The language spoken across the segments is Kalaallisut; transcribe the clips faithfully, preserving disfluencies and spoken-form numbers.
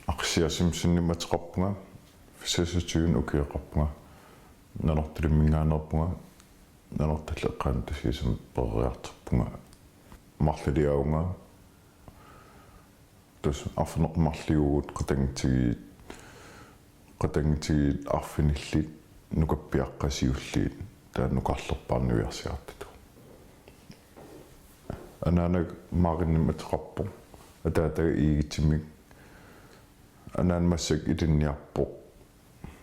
Aqissiaq Simpsonimik ateqarpunga, seksogtyve ukioqarpunga, Nanortalimminngaanneerpunga, Nanortallip eqqaani tassa sisamat peroriartorpunga, marluliaavunga, tassa arfineq-marluuvugut, qatanngutigiit, qatanngutigiit arfinillit nukappiaqqat siulliit, taava nukarlerpaaq niviarsiartutut. Anaanaga Maarinnimik ateqarpoq, ataataga Iigitimik, anaana massakkut ilinniarpoq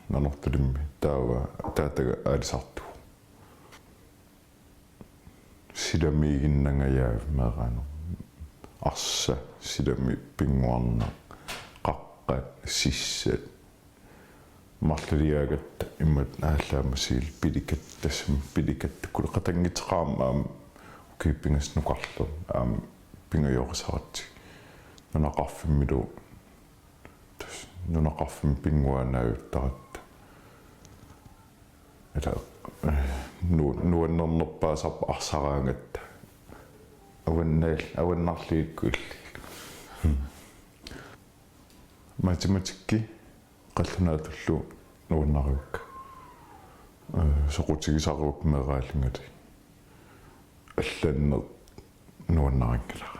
Nanortalimmi, taava ataataga aalisartuuvoq. Silamiiginnangajaavi meeraanermi. Arsaq, silami, pinnguarnaq, qaqqat, sissat. Marluliaagatta imatut aallaamasugillu pilikatta, tassami pilikatta kuli qatannguteqarami aamma ukiut pingasut nukarlermi aamma pingajorisaratsigu. Nunaqarfimmilu, tassa nunaqarfimmi pinnguaannavittaratta. Ila, eh, nu-, nuannernerpaasarpoq arsaraangatta. Avannaal-, avannarliikku illit. Matematikki qallunaatullu nuannarivakka. Eh, soqutigisarivakka meeraallungali. Allanneq nuannarinngilara.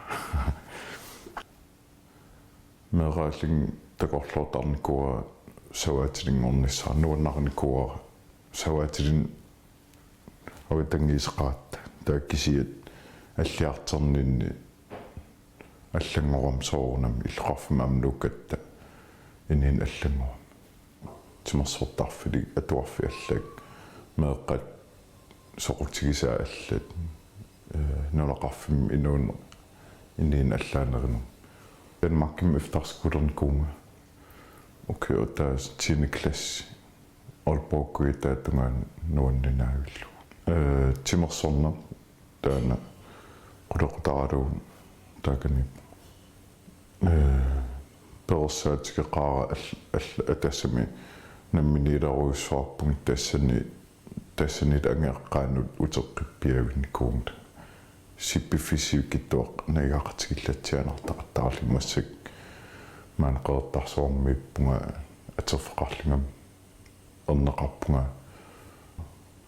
Meeraallunga takorloortarnikuuara savaatilinngornissaa, nuannarinikuuara savaatilinnik avatanngiiseqaratta. Taava kisiat alliartorninni allanngorami soorunami illoqarfimmi aamma nuukkatta inuuneq allanngorami. Timersortarfilik atuarfik allat, meeqqat soqutigisaat allat, eh, nunaqarfimmi inuuneq, inuuneq allaanerunut. Danmarkimi efterskolernikuuvunga. Ukioq ataaseq tiende klasse. Aalborgimiittungaani nuanninaavillugu. Eh, timersorneq taanna qulequtaralugu taakaniippunga. Eh, perorsaatigeqaara all-, all-, atassami namminiilerujussuarpunga tassani, tassanilu angajoqqaanut uteqqippiavinnikuuvunga. Sipiffissip sivikitsuaqqap nagigaqatigiillatsiaannartaqattaarluni massakkut maani Qeqertarsuarmiippunga atorfeqarlunga. Erneqarpunga,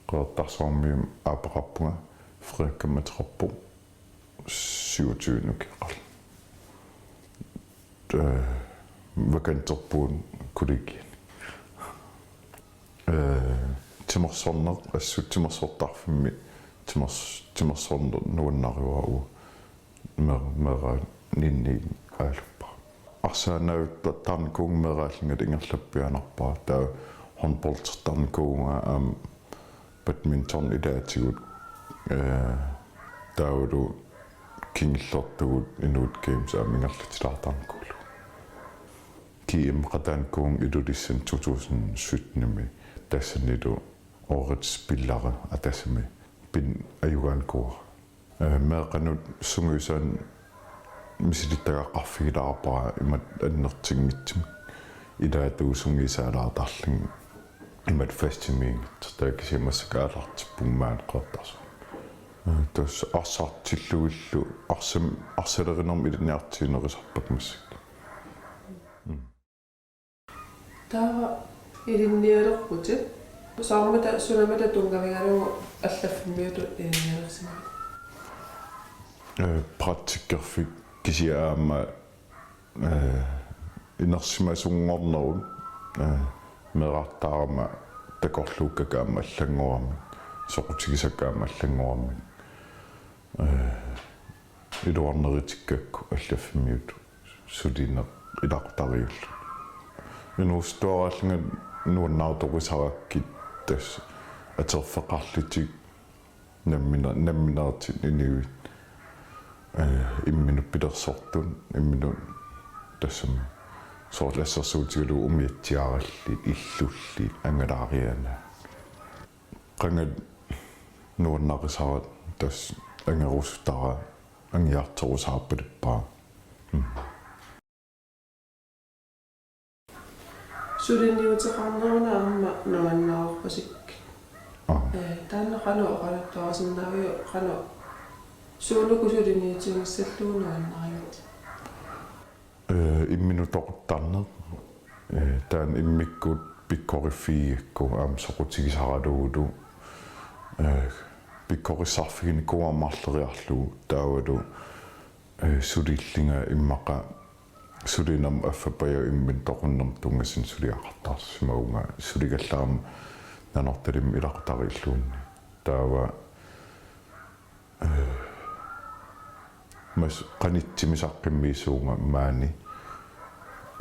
Qeqertarsuarmiumut aappaqarpunga, Frederikkami ateqarpoq, syvogtyve ukioqarlunga. Eh, vakanterpugut kollegiani. Eh, timersorneq, assut timersortarfimmi, timers-, timersorneq nuannarivara. Mer-, meeraaninni aaluppara. Arsaannaavittartarnikuuvunga meeraallungalu ingerlappiaannarpara. Taava håndboldertarnikuuvunga aamma badminton ilaatigut, eh, taavalu kingullertugut Inuit Games aamma ingerlatilaartarnikuullunga. G M-eqataanikuuvunga Ilulissani to tusind sytten-imi, tassanilu årets spiller atassami pin-, ajugaanikuuara. Eh, meeqqanut sungiusaanik misilittagaqarfigilaarpara imatut annertunngitsumik. Ilaatigut sungiusaalaartarlunga imatut fastimiinngitsoq, taava kisianni massakkut aallartippunga maani Qeqertarsuarmi. Eh, tassa arsartillugillu arsam-, arsalerinermik ilinniartitsineq ilisarpakka massakkut. Mm. Taava ilinnialerputit. Soormita sunamita tunngavigalugu allaffimmiutut ilinnialersimavit? Eh, praktikkerfik kisianni aamma, eh, inersimasunngornerup, eh, meerartaarama takorluukkakka aamma allanngoramik, soqutigisakka aamma allanngoramik. Eh, iluarneritikkakku allaffimmiutut sulineq ilaqutariiullugu. Inuusuttuaraallunga nuannaartorisarakkit tassa atorfeqarlutik nammine-, nammineerlutik inuit, eh, imminut pilersortut, imminut tassami soorlu assersuutigalugu umiatsiarallit, illullit, angalaarianaat. Qangali nuannarisara tassa angerusutara angiartorusaarpalippara. Mm. Suliniuteqarneruna aamma nuannaarpasik. Aa. Eh, taanna qanoq oqaluttuarisinnaavit, qanoq suunuku suliniutigissallugu nuannarigit? Eh, imminut toquttarneq, eh, taanna immikkut pikkoriffigigakku aamma soqutigisaralugulu, eh, pikkorissarfiginikuuara marloriarlugu taavalu, eh, sulillinga immaqa sulinerma affapajua imminut toqunnermut tunngasunut suliaqartarsimavunga suligallarama Nanortalimmi ilaqutariilluunniit. Taava, eh, mas qanittumi saqqummiisuuvunga maani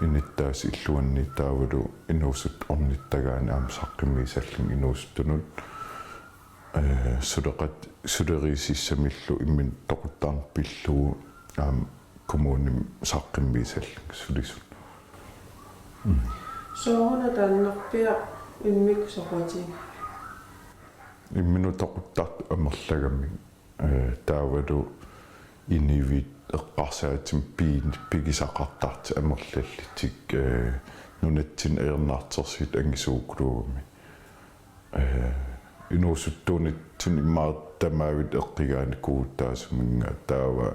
inuttaasut illuanni taavalu inuusuttut ornittagaanni aamma saqqummiisallunga inuusuttunut. Eh, suleqat-, suleriisissamillu imminut toquttarneq pillugu aamma kommunimi saqqummiisallunga sulisut. Sooruna taannarpiaq immikkut soqutigigaat? Imminut toquttartut amerlagamik, eh, taavalu inuit eqqarsaatimmi pi-, pigisaqartartut amerlallutik, eh, nunatsinni ajornartorsiut angisuukuluugami. Eh, inuusuttuunitsinni immaqa tamaviat eqqugaanikuuvugut taassuminnga taava,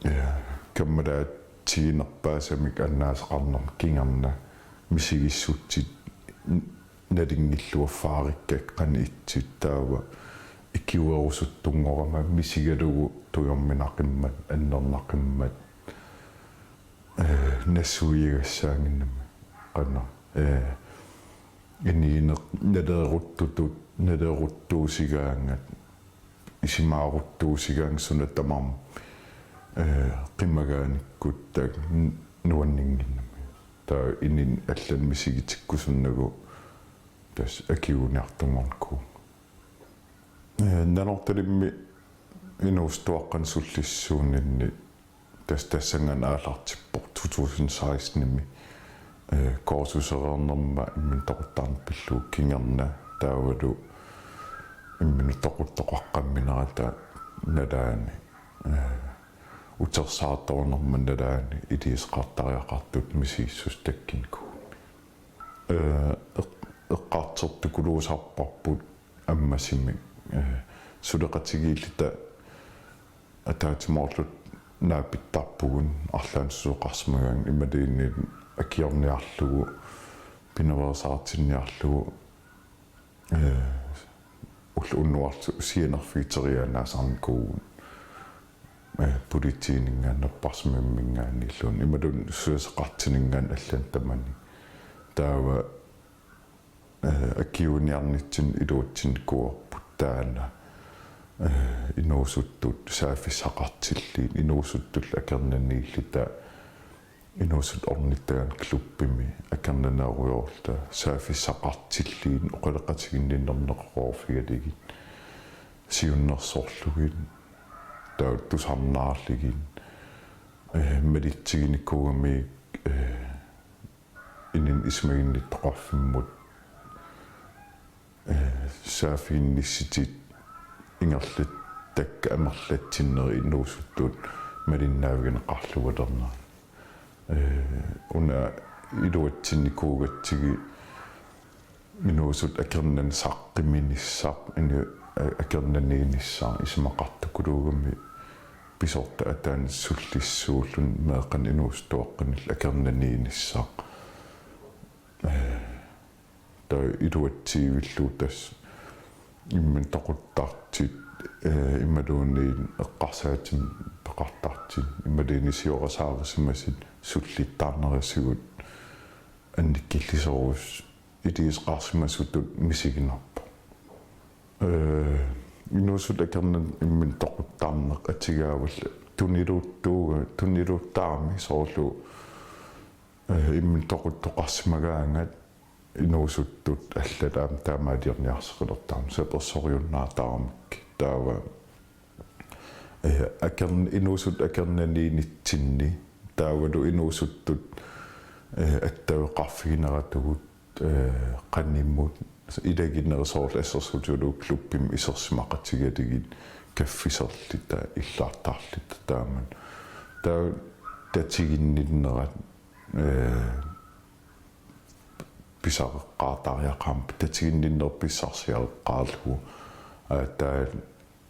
eh, kammalaatiginerpaasamik annaasaqarnermut kingorna misigissutsit n-, nalunngilluaffaarikkakka qanoq ittutit taava ikiuerusuttunngorama misigalugu tujorminaqimmat annernaqimmat, eh, nassuiagassaannginnami qanoq, eh, inuuneq naleeruttutut, naleeruttuusigaangat, isumaaruttuusigaangat suna tamarmi, eh, qimagaanikkut taakku n-, nuanninnginnami. Taava inunnut allanut misigitikkusunnagu tassa akiliiniartunngornikuuvunga. Eh, Nanortalimmi inuusuttuaqqanut sullissuuninni tassa tassanngaannaq aallartippoq to tusind seksten-imi, eh, kursusereernerma imminut toquttarneq pillugu kingorna taavalu imminut toquttoqaqqamminerata nalaani, eh, utersaartoornerma nalaani iliuuseqartariaqartutut misigissutsit takkunikuugamik. Eh, eq-, eqqartortukuluusarparput ammasumik, eh, suleqatigiilluta ataatsimoorluta naapittarpugut arlaannik susoqarsimagaangat imaluunniit akiorniarlugu pinaveersaartinniarlugu, eh, ulloq unnuarlu sianerfigiteriaannaasarnikuuvugut, eh, politiininngaanniit napparsimmaminngaanniilluunniit imaluunniit susassaqartuninngaanniit allanut tamanik. Taava, eh, akiliiniarnitsinni iluatsinnikuuarput taanna, eh, inuusuttut saaffissaqartilluunniit, inuusuttullu akornanniilluta, inuusuttut ornittagaanni klubbimi akornannerujoorluta saaffissaqartilluunniit oqaloqatiginninnermut neqeroorfigalugit, siunnersorlugit, taava tusarnaarlugit, eh, malitsiginikuugamik, eh, inunnut isumaginnittoqarfimmut, eh, saaffiginnissutit ingerlattakkat amerlatsinneri inuusuttut malinnaavigineqarluarnerani. Eh, una iluatsinnikuugatsigu inuusuttut akornanni saqqiminissaq, inu-, a-, akornanniinissaq isumaqartukuluugami pisortat ataanni sullissuulluni meeqqanut inuusuttuaqqanullu akornanniinissaq. Eh, taava iluatsiivillugu tassa imminut toquttartut, eh, imaluunniit eqqarsaatimik peqartartut, imaluunniit siorasaarisimasut sullittarnerisigut annikillisorujussut iliuuseqarsimasutut misiginarpoq. Eh, inuusuttut akornanni imminut toquttarneq atugaavalluni tuniluuttuuga-, tuniluuttaarami soorlu, eh, imminut toquttoqarsimagaangat inuusuttut allat aamma taamaaliorniarseqqilertarami sapersorujunnaartaramikkit. Taava, eh, akern-, inuusuttut akornanniinitsinni taavalu inuusuttut, eh, attaveqarfigineratigut, eh, qanimut ilaginneri soorlu assersuutigalugu klubbimi isersimaqatigalugit kaffiserluta illartarluta taamatut. Taava tatiginninnerat, eh, pisareqqaartariaqarmat tatiginninneq pissarsiareqqaarlugu, aa, taava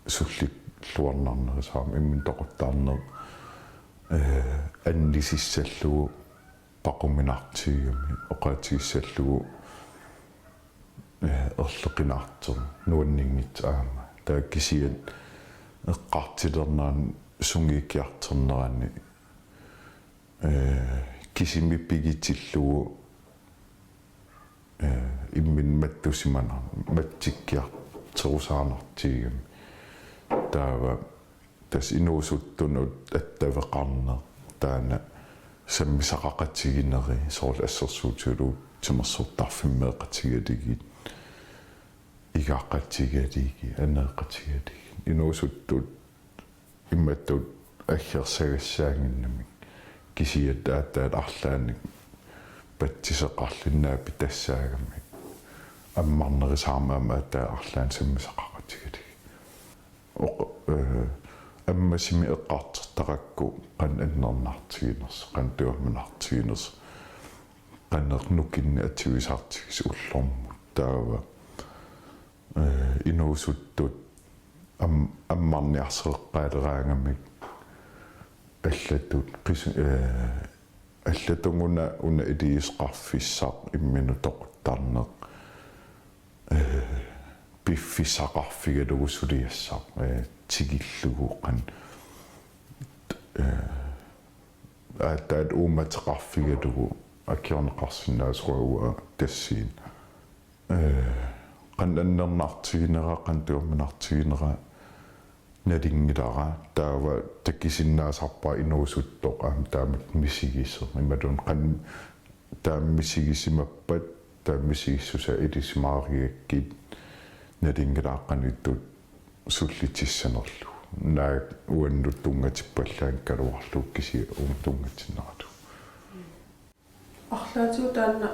sulliluarnarnerusoq aamma imminut toquttarneq, eh, annisissallugu paquminartigigami, oqaatigissallugu, eh, erleqinartoq nuanninngitsoq aamma. Taava kisianni eqqartulernerani sungiukkiartornerani, eh, kisimi pigitillugu, eh, imminut mattusimanar-, mattikkiartorusaarnartigigami. Taava tassa inuusuttunut attaveqarneq taanna sammisaqaqatigineri, soorlu assersuutigalugu timersortarfimmeeqatigalugit, igaqatigalugit, aneeqatigalugit. Inuusuttut imatut aggersagassaannginnamik, kisianni aatsaat arlaannik patsisoqarluni naapittassaagami, ammarnerusaarami aamma aatsaat arlaannik sammisaqaqatigalugit. Oq-, eh, ammasumik eqqartortaqaakku qanoq annernartiginersoq, qanoq tuamminartiginersoq, qanoq nukinnik atuisartigisoq ullormut. Taava, eh, inuusuttut am-, ammarniarsareqqaaleraangamik allatut qis-, eh, allatut una, una iliuuseqarfissaq imminut toquttarneq, eh, piffissaqarfigalugu suliassaq, eh, tikillugu qan-, eh, aatsaat uummateqarfigalugu akiorneqarsinnaasoq uanga tassani. Eh, qanoq annernartiginera, qanoq tuamminartiginera nalunngilara, taava takusinnaasarpara inuusuttoq aamma taamatut misigisoq. Imaluunniit qanoq taama misigisimappat, taama misigissusaa ilisimaarigakkit, nalunngilara qanoq ittut sullitissanerlugu. Naak uannut tunngatippallaanikkaluarlugu kisianni uunga tunngatinnerlugu. Arlaatigut taanna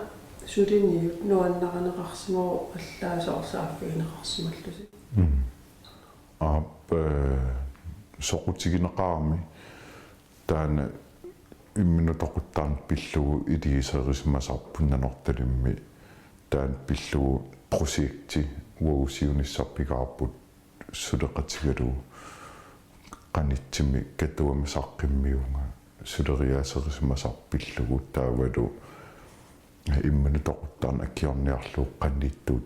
suliniut nuannarineqarsimavoq, allaat soorlu saaffigineqarsimallusi. Mm. Aap, eh, soqutigineqarami taanna imminut toquttarneq pillugu iliuuserisimasarput Nanortalimmi, taanna pillugu projekti uagut siunissaq pigaarput suleqatigalugu qanittumik Katuami saqqummiuvunga suleriaaserisimasarput pillugu taavalu imminut toquttarneq akiorniarlugu qanoq ittut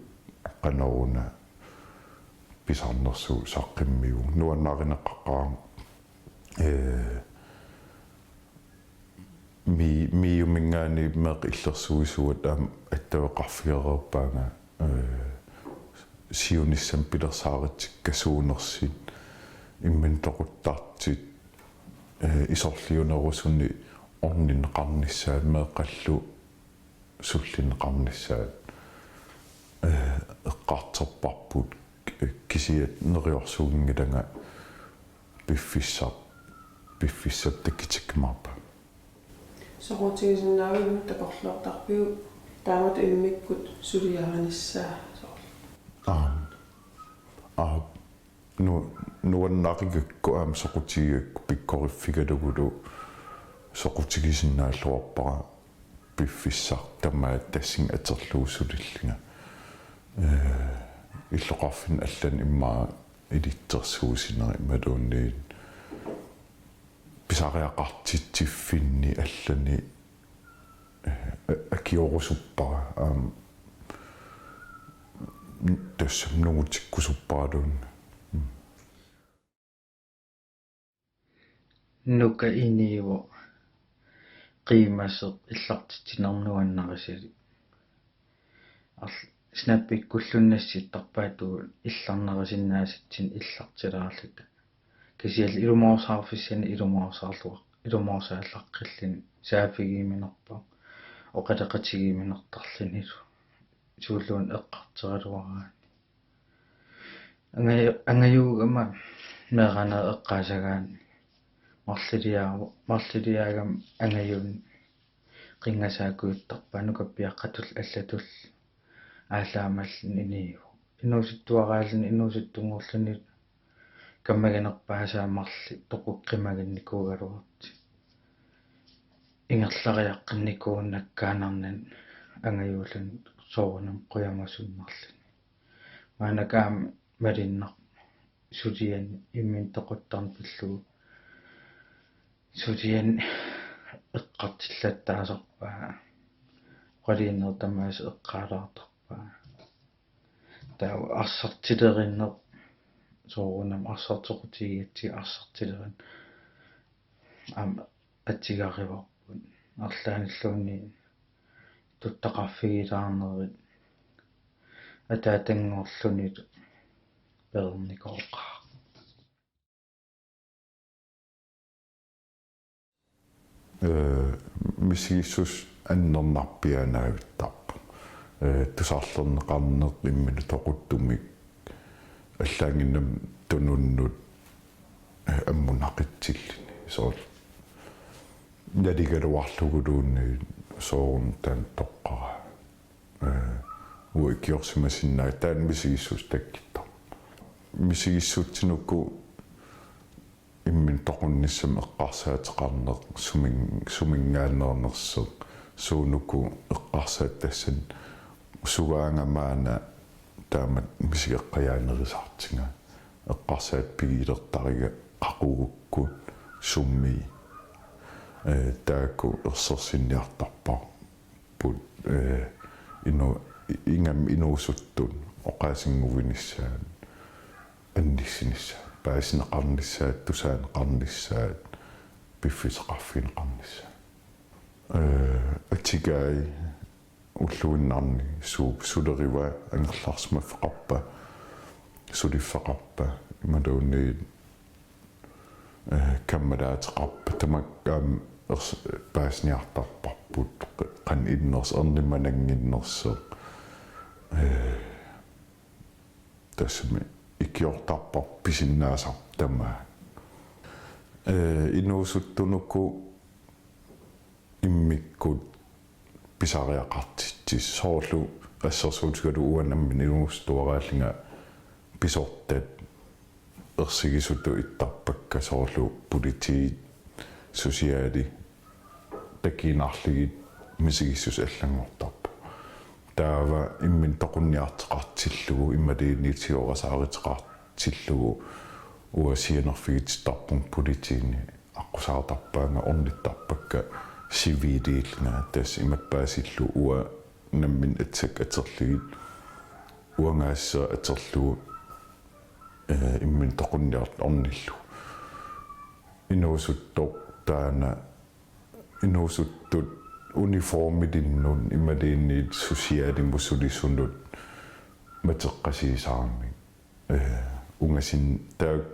qanoruna pisarnersugut saqqummiuvunga. Nuannarineqaqaaq, eh, Mi-, MIO-minngaanniit meeqqat illersuisuat aamma attaveqarfigereerpaanga, eh, siunissami pilersaarutit kasuunersut, imminut toquttartut, eh, isorliunerusunik orninneqarnissaat, meeqqallu sullinneqarnissaat, eh, eqqartorparput, eh, kisianni neriorsuunngilanga piffissaq, piffissap takutikkumaarpaa. Soqutigisinnaaviuk, takorloortarpiuk taamatut immikkut suliarinissaa soorlu? Aap. Aap. Nu-, nuannarigakku aamma soqutigigakku pikkoriffigalugulu soqutigisinnaalluarpara piffissaq tamaat tassunga atorlugu sulillunga. Eh, illoqarfinni allani immaqa ilitsersuusineq imaluunniit pisariaqartitsiffinni allani, eh, a-, akiorusuppara, aamma, tassami nungutikkusupparaluunniit. Mm. Nuka Iniuvoq, qiimaseq illartitsinermut nuannarisalik. Arl-, snappikkulluunniit nassittarpaatigut illarnarisinnaasatsinnut illartilaarluta. Kisianni ilumoorsaarfissanik ilumoorsaarluar-, ilumoorsaalaqqilluni saaffigiuminerpaaq oqaloqatigiuminertarlunilu. Suulluunniit eqqartoraluaraanni. Angaju-, angajuugama meeraaneq eqqaasagaanni marluliaa-, marluliaagama angajuni qinngasaakujuttarpaa nukappiaqqatullu allatullu aallaammalluni Iniuvoq. Inuusuttuaraalluni inuusuttunnguulluni kammaginerpaasaa marluk toqukkat qimaginnikuugaluartut. Ingerlariaqqinnikuunnakkaannarnani angajuulluni soorunami qujamasunnarluni. Maannakkut aamma malunnarpoq suliani imminut toquttarneq pillugu suliani eqqartillattaasarpaa, oqaluunneq tamaasa eqqaalaartarpaa. Taava arsartilerineq, soorunami arsartoqutigigatsigit arsartilerineq aamma atsigarivarput, arlaannilluunniit tuttaqarfigilaarnerit ataatanngorlunilu peernikooqaaq. Ee, misigissuseq annernarpiaannaavittarpoq. Ee, tusarlerneqarneq imminut toquttumik allaanngimmat tununnut, ee, ammunaqitsilluni. Soorlu naligaluarluguluunniit soorunami taanna toqqaraa. Ee, uanga ikiorsimasinnaagakku taanna misigissuseq takkuttarpoq. Misigissutsinuku imminut toqunnissamut eqqarsaateqarneq, sumin-, suminngaanneernersoq, suunuku eqqarsaat tassani sugaanga maanna taamatut misigeqqajaanerusaartigaa, eqqarsaat pigilertariga qaqugukkut sumi, ee, taakku ersersinniartarpar- put, ee, inu-, ingammik inuusuttut oqaasinnguinissaat, annissinissaat, paasineqarnissaat, tusaaneqarnissaat, piffissaqarfigineqarnissaat. Ee, atigai ulluinnarni suup suleriva, angerlarsimaffeqarpa, suliffeqarpa, imaluunniit ee, kammalaateqarpat tamakku aamma ers-, paasiniartarparput, qanoq innersoq ernumanannginnersoq. Ee, tassami ikiortarparput pisinnaasarput tamaat. Ee, inuusuttunuku immikkut pisariaqartitsisut, soorlu assersuutigalugu uanga nammineq inuusuttuaraallunga pisortat ersigisutut ittarpakka, soorlu politiit, sociali, takuinnarlugit misigissuseq allanngortarpoq. Taava imminut toqunniartoqartillugu, imaluunniit siorasaaruteqartillugu uanga sianerfigitittarpunga politiini aqqusaartarpaannga, ornittarpakka civiliillunga, tassa imatut paasillugu uanga nammineq atisakkat atorlugit, uangaasisera atorlugu, ee, imminut toqunniarlugu ornillugu. Inuusuttoq taanna, inuusuttut uniformilinnut imaluunniit socialimut sulisunut matoqqasiisaramik. Ee, ungasin-, taakku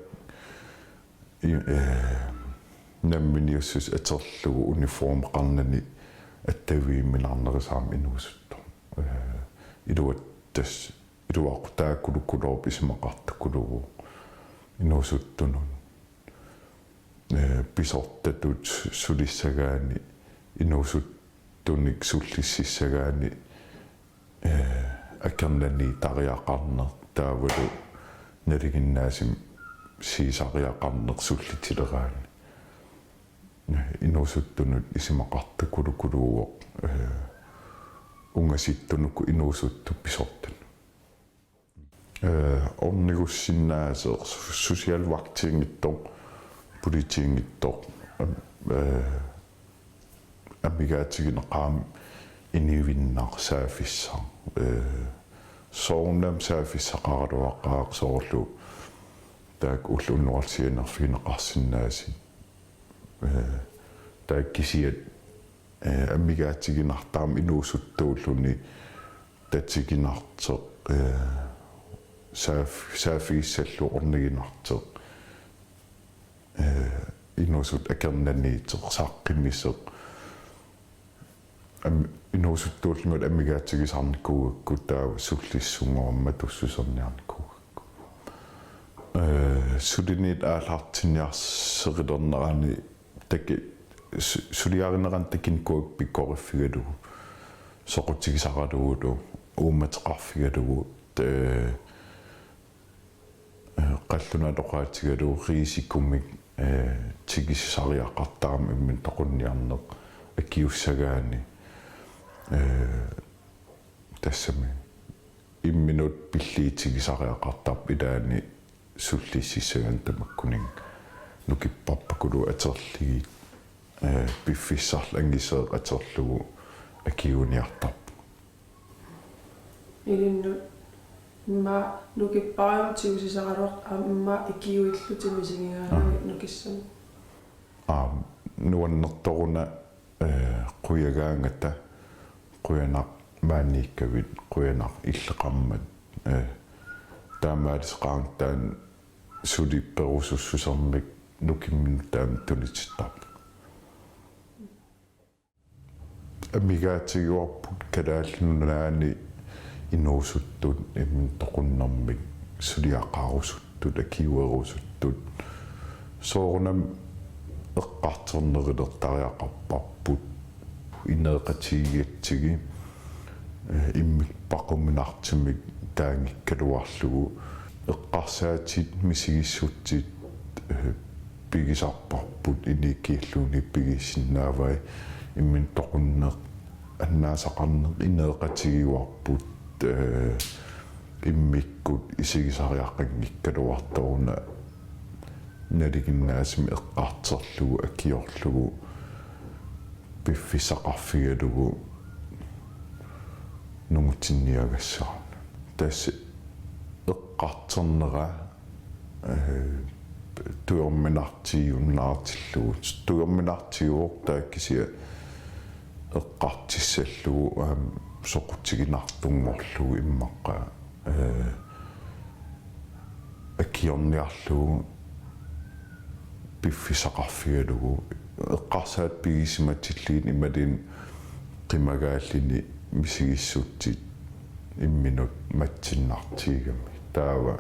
i-, ee, namminiussuseq atorlugu uniformeqarnani attavigiuminarnerusarami inuusuttoq. Ee, iluat-, tassa iluaqutaakulukkuluuvoq, isumaqartukuluuvoq inuusuttunut. Ee, pisortatut su-, sulissagaanni, inuusuttunik sullississagaanni, ee, akornanniitariaqarneq taavalu nalinginnaasumik siisariaqarneq sullitileraanni. Ee, inuusuttunut isumaqartukulukkuluuvoq, ee, ungasittunuku inuusuttut pisortanut. Ee, ornigussinnaasoq su-, socialvagtiunngitsoq, politiunngitsoq, am-, ee, amigaatigineqarami inuinnaq saaffissaq. Ee, soorunami saaffissaqaraluaqaaq, soorlu taakku ulloq unnuarlu sianerfigineqarsinnaasut. Ee, taakku kisiat, ee, amigaatiginartarami inuusuttuulluni tatiginartoq, ee, saaf-, saaffigissallugu orniginartoq. Ee, inuusuttut akornanniittoq, saqqummisoq. Am-, inuusuttuullungalu amigaatigisarnikuugakku taava sullissunngormat tussuserniarnikuugakku. Ee, suliniut aallartinniarserilernerani taki-, su-, suliarinerani takunikuugakku pikkoriffigalugu, soqutigisaralugulu, uummateqarfigalugu, ee, ee, qallunaatoqaatigalugu riisikumik, ee, tigusisariaqartarami imminut toqunniarneq akiussagaanni, ee, tassami imminut pilliutigisariaqartarpoq ilaanni sullississagaanni tamakkuninnga nukipparpakuluuvoq atorlugit. eh, piffissarlu angisoq atorlugu akiuiniartarpugut. Ilinnut immaqa nukippariarlugu tigusisaraluartut aamma immaqa ikiuillutik misigigaangamik nukissamik. Aap, nuannertoruna, eh, qujagaangata, qujanaq maaniikkavit, qujanaq illeqarmat, eh, taamaalisoqaanga taanna suli perusussusermik nukimminnut taama tunitittarpoq. Amigaatigivarput Kalaallit Nunaanni inuusuttut imminut toqunnermik suliaqarusuttut, akiuerusuttut. Soorunami eqqartornerulertariaqarparput ineeqatigigatsigu, eh, immikkut paquminartumik taanngikkaluarlugu eqqarsaatit misigissutsit, eh, pigisarparput inuuikkilluunniit pigisinnaavai imminut toqunneq annaasaqarneq ineeqatigivarput, eh, immikkut isigisariaqanngikkaluartoruna nalinginnaasumik eqqartorlugu akiorlugu piffissaqarfigalugu nungutinniagassaarnani. Tassa eqqartornera, eh, tujorminartigiunnaatillugu. Tujorminartigivoq taava kisianni eqqartussallugu aamma soqutiginartunngorlugu immaqa, eh, akiorniarlugu piffissaqarfigalugu eqqarsaat pigisimatillugit imaluunniit qimagaalluni misigissutsit imminut matsinnartigigami. Taava,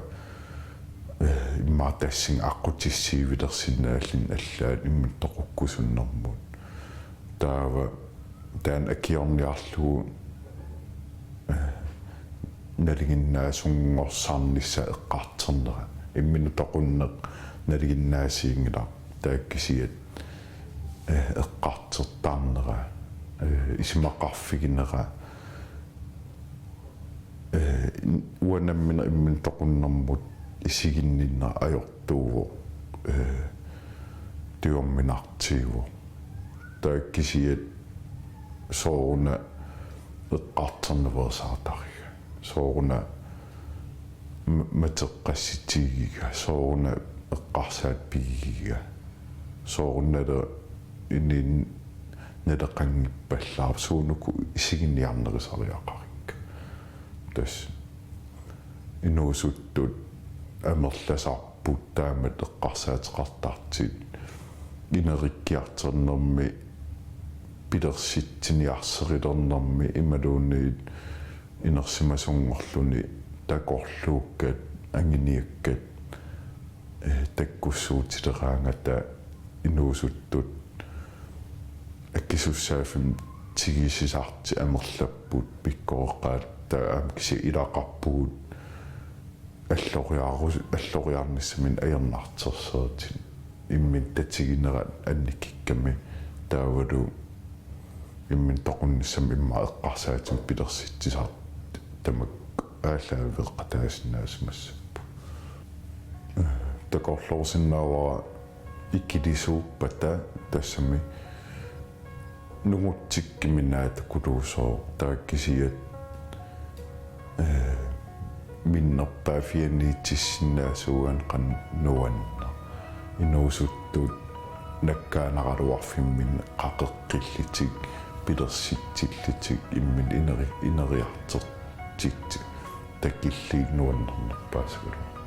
eh, immaqa tassunga aqqutissiivilersinnaalluni allaat imminut toqukkusunnermut. Taava taanna akiorniarlugu, eh, nalinginnaasunngorsaarnissaa eqqartornera. Imminut toqunneq nalinginnaasiinngilaq. Taava kisianni, eh, eqqartortarnera, eh, isumaqarfiginera, eh, uanga nammineq imminut toqunnermut isiginninnera ajortuuvoq, eh, tujorminartigivoq. Taava kisianni sooruna eqqartorneq veersaartariga. Sooruna ma-, matoqqassutigigiga, sooruna eqqarsaat pigigiga. Soorunami inuuneq naleqanngippallaarpoq suunuku isiginniarnerusariaqarikka. Tassa inuusuttut amerlasarput taamatut eqqarsaateqartartut inerikkiartornermi pilersitsiniarserilernermi imaluunniit inersimasunngorluni takorluukkat anguniakkat, eh, takkussuutileraangata inuusuttut akisussaaffimmik tigusisartut amerlapput pikkoreqaat taava aamma kisianni ilaqarpugut alloriarus-, alloriarnissaminnik ajornartorsiutit imminut tatiginera annikikkami taavalu imminut toqunnissamut immaqa eqqarsaatit pilersitsisartut tamakku aallaaveeqataasinnaasimassapput. Takorloorusinnaavara ikilisuuppata tassami nungutsikkuminaattukuluusooq taava kisianni, eh, minnerpaaffianiitissinnaasuugaanni qanoq nuanneq. Inuusuttut nakkaanaraluarfimminni qaqeqqillutik, pilersitsillutik, imminut ineri-, ineriartortitsillutik takillugit nuannernerpaasarput.